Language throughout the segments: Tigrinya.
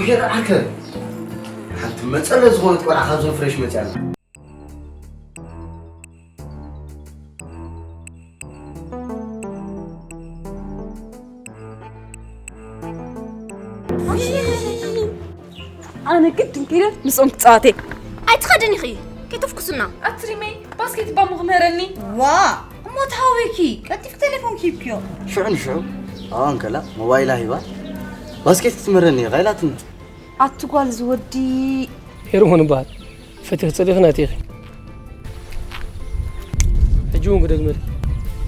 ገለ ዓርከ፣ ሓንቲ መጸለ ዝኾነት ቆልዓ ካብዞም ፍሬሽ መጽያ ኣላ። ኣነ ግድን ከይደ ምስኦም ክፃወት እየ። ኣይትኸድን ኢኺ፣ ከይተፍኩስና። ኣትሪመይ፣ ባስኬት ባሞ ክምህረኒ። ዋ፣ እሞ ተሃዊኪ፣ ቀልጢፍ ቴሌፎን ኪብክዮ። ሽዑ ንሽዑ ኣብኣ እንከላ ሞባይላ ሂባ፣ ባስኬት ክትምህረኒ እየ ኢላትኒ። ኣቲ ጓል ዝወዲ። ሄርሞን እበሃል። ፈቲኺ ጸሊእኺ ናትኺ ኢኺ። ሕጂ እውን ክደግመልኪ፣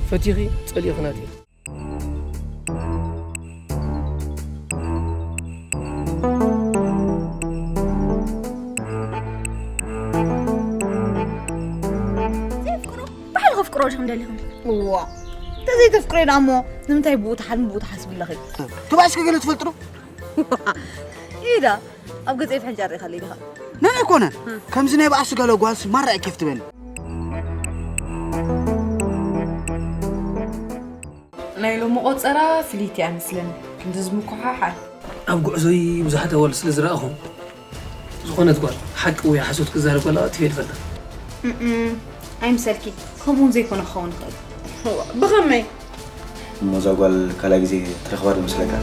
ፈቲኺ ጸሊእኺ ናትኺ ኢኺ። ዘየፍቅሮ ባዕሉ ከፍቅሮ ዲኹም ደሊኹም? እዋ፣ እንተዘይተፍቅሬ ደኣ እሞ ንምንታይ ብኡ ትሓልሚ ብኡ ትሓስቢ ኣለኺ? ትባዕ እስከ ገለ ትፈልጢ ዶ? ኢዳ ኣብ ገጸይ ፍሕንጫ ርኢኻለይ ዲኻ? ነን ኣይኮነን። ከምዚ ናይ በኣስ ገለ ጓልሲ ማራ እየ ኬፍ ትበኒ። ናይ ሎሚ ቆጸራ ፍልይቲ እያ መስለኒ። ክንዲ ዝምኩሓሓል። ኣብ ጉዕዞይ ብዙሓት ኣዋልድ ስለ ዝረኣኹ ዝኾነት ጓል ሓቂ ወይ ሓሶት ክዛረብ ከለዋ ጥፍኤ ትፈልጣ። እም፣ ኣይምሰልኪ። ከምኡውን ዘይኮነ ክኸውን ይኽእል። ብኸመይ? እሞ እዛ ጓል ካልኣይ ግዜ ትረኽባ ዶ መስለካ?